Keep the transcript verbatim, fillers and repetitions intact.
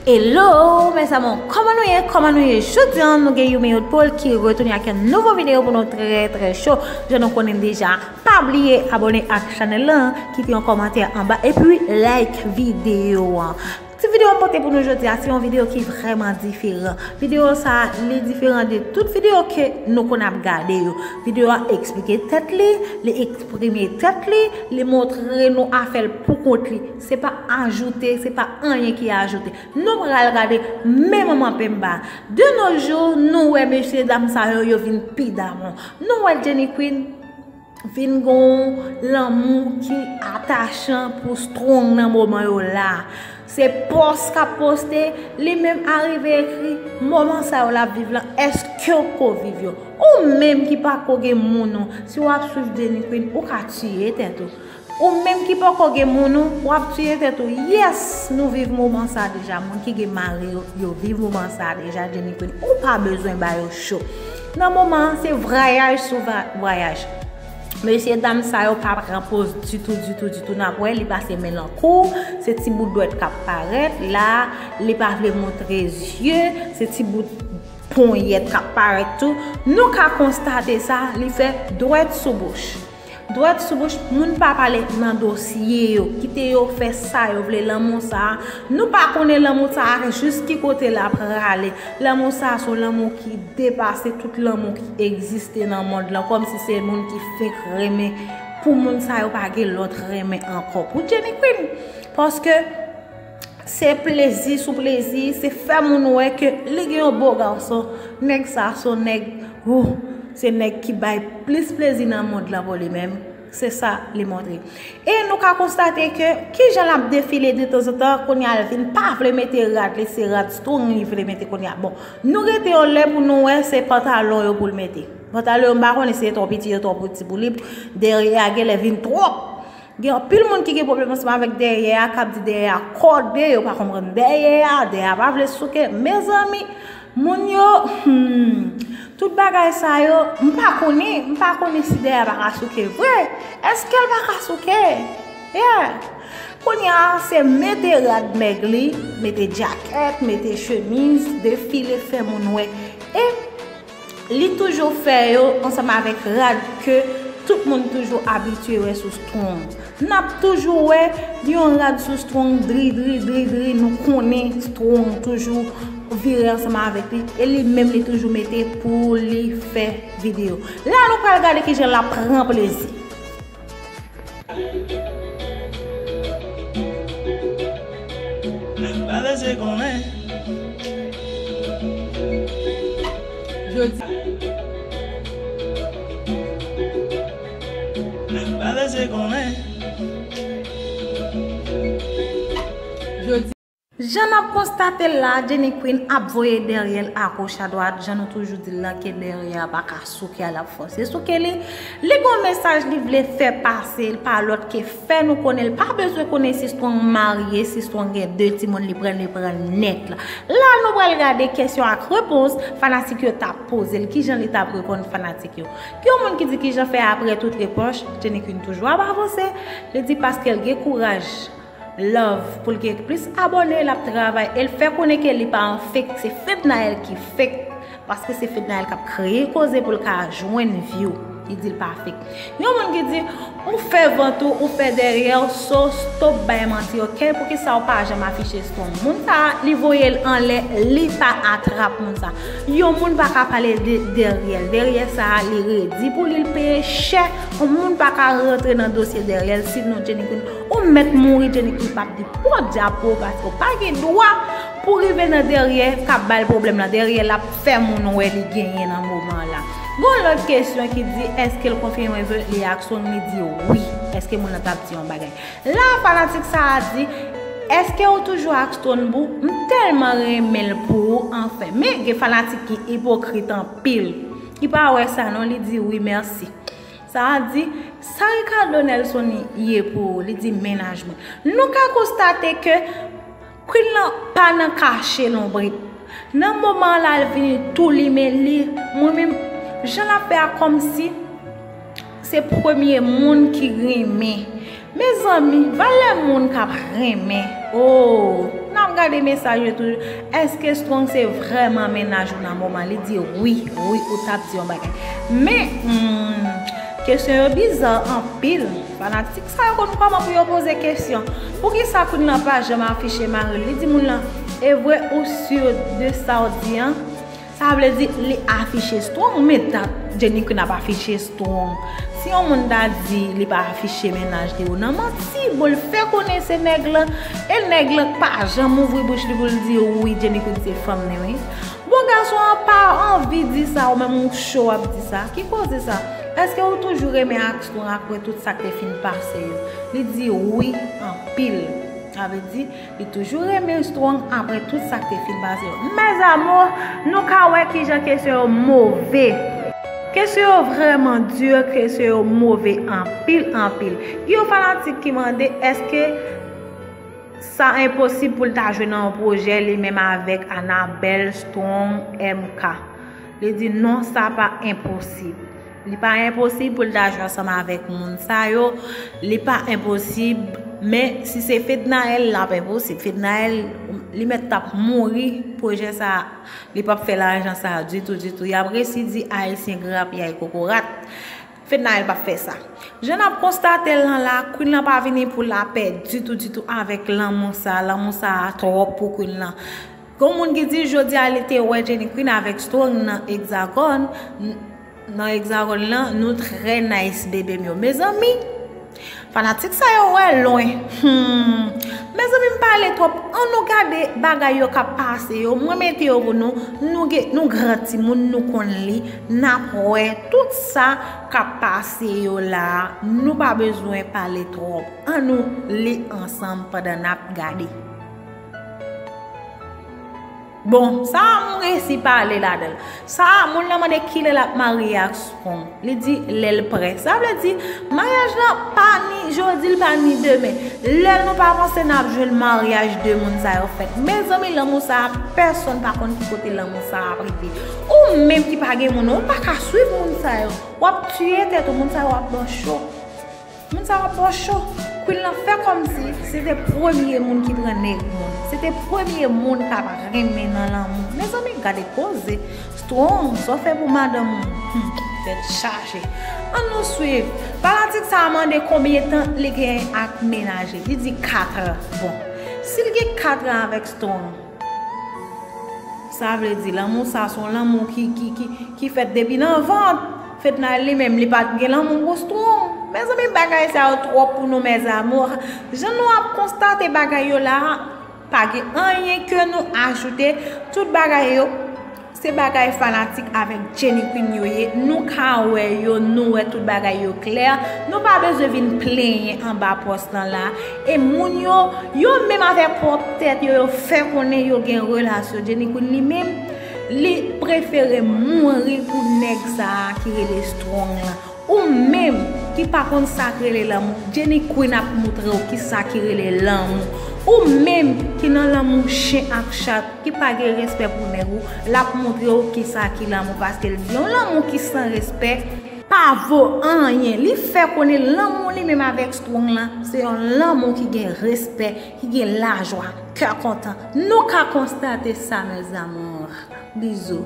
Hello mes amours, kòman nou ye? Kòman nou ye? Jodi a nou gen Youmy Haute Poule ki retounen ak yon nouvo videyo pou nou trè trè cho. Jan nou konnen deja, pa bliye abòne ak chanèl lan, kite yon kòmantè anba epi like videyo an. Ti videyo m pote pou nou jodi a se yon videyo ki vrèman diferan. Videyo sa a li diferan de tout videyo ke nou konn ap gade yo. Videyo a eksplike tèt li, li eksprime tèt li, li montre nou afè l pou kont li. Se pa ajoute, se pa anyen ki ajoute. Nou pral gade men manman Pemba. De nos jours, nou wè mesye dam sa yo, yo vin pi damou. Nou wè Jenny Queen vin gon lanmou ki atachan pou Strong nan moman yo la. Se pòs k ap poste, li menm arive ekri, moman sa yo l ap viv lan, èske w ko viv yo? Ou menm ki pa ko gen moun ou, si w ap swiv Jenny Queen, ou ka tiye tèt ou. Ou menm ki poko gen moun ou, w ap tiye tèt ou. Yes, nou viv moman sa deja. Moun ki gen mari yo, yo viv moman sa deja, Jenny Queen. Ou pa bezwen ba yo cho. Nan moman an, se vwayaj sou va- vwayaj. Mesye dam sa yo pa pran pòz ditou, ditou, ditou. N ap wè, li pase men lan kou, se ti bout dwèt k ap parèt. La, li pa vle montre zye, se ti bout ponyèt k ap parèt tou. Nou ka konstate sa, li fè dwèt sou bouch. Dwèt sou bouch, moun pa pale nan dosye yo. Kite yo fè sa yo vle, lanmou sa a. Nou pa konnen lanmou sa a jis ki kote l ap prale. Lanmou sa a se yon lanmou ki depase tout lanmou ki egziste nan mond lan. Kòmsi se moun ki fenk renmen. Pou moun sa yo pa gen lòt renmen ankò. Pou Jenny Queen. Paske se plezi sou plezi, se fè moun wè ke li gen yon bo gason. Nèg sa se yon nèg, ou, se nèg ki bay plis plezi nan mond lan pou li menm. Se sa li montre. E nou ka konstate ke kijan l ap defile de tanzantan, kounye a l vin pa vle mete rad li, se rad Strong li vle mete kounye a. Bon, nou rete yon lè pou nou wè se pantalon yo pou l mete. Pantalon yo, m pa konnen si yo twò piti, yo twò piti pou li. Dèyè a genlè vin twòp. Gen anpil moun ki gen pwoblèm ansanm avèk dèyè a, k ap di dèyè a kòde, yo pa konprann dèyè a, dèyè a pa vle souke. Mezanmi, moun yo, hmm, tout bagay sa yo, m pa konnen, m pa konnen si dèyè a pa ka souke vre. Èske l pa ka souke? Yeah. Kounye a, se mete rad nèg li, mete djakèt, mete chemiz, defile, fè moun wè. E li toujou fè yo ansanm avèk rad ke tout moun toujou abitye wè sou Strong. N ap toujou wè yon rad sou Strong, dri, dri, dri, dri, nou konnen Strong toujou vire ansanm avèk li, e li menm li toujou mete pou li fè videyo. La nou pral gade kijan l ap pran plezi. Pa lese konnen. Jodi. Pa lese konnen. Jodi. Jan n ap konstate l la, Jenny Queen ap voye dèyè l agoch adwat, jan nou toujou di l lan ke dèyè a pa ka souke a, l ap fòse souke li. Li gon mesaj li vle fè pase, l pa lòt ke fè nou konnen, l pa bezwen konnen si Strong marye, si Strong gen de timoun, li pran, li pran nèt la. La nou pral gade kesyon ak repons fanatik yo t ap poze l, kijan li t ap reponn fanatik yo. Gen yon moun ki di kijan fè apre tout repwòch, Jenny Queen toujou ap avanse, li di paske l gen kouraj. Love, pou l gen plis abòne, l ap travay e l fè konnen ke li pa yon fake, se Fednaelle ki fake, paske se Fednaelle k ap kreye koze pou l ka jwenn view. Li di l pa fake. Yon moun ki di, ou fè vant ou, ou fè dèyè w, so stop bay manti, ok? Poukisa w pa janm afiche Strong? Moun sa a, li voye l anlè, li pa atrap moun sa a. Yon moun pa ka pale de dèyè l. Dèyè sa a, li redi pou li, l peye chè. Yon moun pa ka rantre nan dosye dèyè l, sinon Jenny Queen Ou mèt mouri, Jenny Queen p ap di podyab pou ou, paske w pa gen dwa pou rive nan dèyè k ap ba l pwoblèm lan. Dèyè l ap fè moun wè li genyen nan moman la. Gon lòt kesyon ki di, èske l konfime vre li ak Strong? Li di wi. Èske moun nan t ap di yon bagay? La, fanatik sa a di, èske ou toujou ak Strong boo? M tèlman renmen l pou ou, anfen. Men, gen fanatik ki ipokrit anpil. Li pa wè sa non, li di wi, mèsi. Sa a di, sa Ricardo Nelson ye pou ou? Li di, mennaj mwen. Nou ka konstate ke Queen lan pa nan kache lonbrit. Nan moman an la, l vini tou limen li. Mwen menm, jan l ap fè a kòmsi se premye moun ki renmen. Mezanmi, valè moun k ap renmen. Oh, n ap Gade mesaj yo toujou. Èske Strong se vrèman mennaj ou nan moman? Li di wi, wi, ou t ap di yon bagay. Men, hmm, kesyon yo biza anpil. Fanatik sa yo konn kòman pou yo poze kesyon. Poukisa Queen nan pa janm afiche mari l? Li di moun lan, e vre ou si de sa w di an? Sa vle di li afiche Strong, men dat Jenny Queen ap afiche Strong. Si yon moun ta di li pa afiche mennaj li yo nan manti, bon, l fè konnen se nèg lan, e nèg lan pa janm ouvri bouch li pou l di wi, Jenny Queen se fanm li, wi. Bon, gason an pa anvi di sa, ou menm ou cho w ap di sa. Ki koze sa? Èske ou toujou renmen ak Strong apre tout sa k te fin pase yo? Li di wi, anpil. Sa vle di, li toujou renmen Strong apre tout sa k te fin pase yo. Mes amours, nou ka wè kijan kesyon yo move. Kesyon yo vrèman di, kesyon yo move anpil, anpil. Gen yon fanatik ki mande, èske sa enposib pou l ta jwe nan yon pwojè li menm avèk Anabel, Strong, M K? Li di non, sa pa enposib. Li pa enposib pou l ta jwe ansanm avèk moun sa yo. Li pa enposib, men si se Fednaelle, l ap enposib. Fednaelle, li mèt t ap mouri, pwojè sa a, li p ap fè lajan sa a ditou, ditou. Y ap resi di Ayisyen grapyay kokorat. Fednaelle p ap fè sa. Jan n ap konstate l lan la, Queen lan pa vini pou lapè ditou, ditou avèk lanmou sa a. Lanmou sa a twòp pou Queen lan. Gon moun ki di jodi a li te wè Jenny Queen avèk Strong nan Hexagone, n- nan Hexagone lan, nou trè nice, bebe m yo. Mezanmi, fanatik sa yo wè lwen. Hmm. Mezanmi, m pale twòp. An nou gade bagay yo k ap pase yo. Mwen mete yo pou nou. Nou, gen, nou gran timoun, nou konn li. N ap wè tout sa k ap pase yo la. Nou pa bezwen pale twòp. An nou li ansanm pandan n ap gade. Bon, sa a m resi pale ladan l. Sa a, moun nan mande kilè l ap marye ak Strong. Li di lè l prè. Sa vle di, maryaj lan pa ni jodi, l pa ni demen. Lè nou pa panse n ap jwenn maryaj de moun sa yo fèt. Mezanmi, lanmou sa a, pèsonn pa konn ki kote lanmou sa a ap rive. Ou menm ki pa gen moun, ou pa ka swiv moun sa yo. W ap tiye tèt ou, moun sa yo ap ban cho. Moun sa yo ap ba w cho. Queen lan fè kòmsi se te premye moun ki pran nèg moun. Se te premye moun k ap renmen nan lanmou. Mezanmi, gade koze. Strong, sa w fè pou madanm ou? Hmm, tèt chaje. An nou swiv. Fanatik sa a mande konbyen tan li gen ak mennaj li. Li di kat an. Bon, si l gen kat an avèk Strong, sa vle di lanmou sa se yon lanmou ki, ki, ki, ki fèt depi nan vant. Fednaelle li menm, li pa t gen lanmou pou Strong. Mezanmi, bagay sa yo twòp pou nou, mes amours. Jan nou ap konstate bagay yo la a, pa gen anyen ke nou ajoute. Tout bagay yo, se bagay fanatik avèk Jenny Queen yo ye. Nou ka wè yo, nou wè tout bagay yo klè. Nou pa bezwen vin plenyen anba pòs lan la. E moun yo, yo menm avèk pwòp tèt yo, yo fè konnen yo gen relasyon. Jenny Queen li menm, li prefere mouri pou nèg sa a ki rele Strong lan. Ou menm ki pa konn sa k rele lanmou, Jenny Queen ap moutre w kisa ki rele lanmou. Ou menm ki nan lanmou chen ak chat, ki pa gen respè pou nèg ou, l ap moutre w kisa ki lanmou, paske l di yon lanmou ki san respè pa vo anyen. Li fè konnen lanmou li menm avèk Strong lan, se yon lanmou ki gen respè, ki gen lajwa, kè kontan. Nou ka konstate sa, mes amours. Bizou.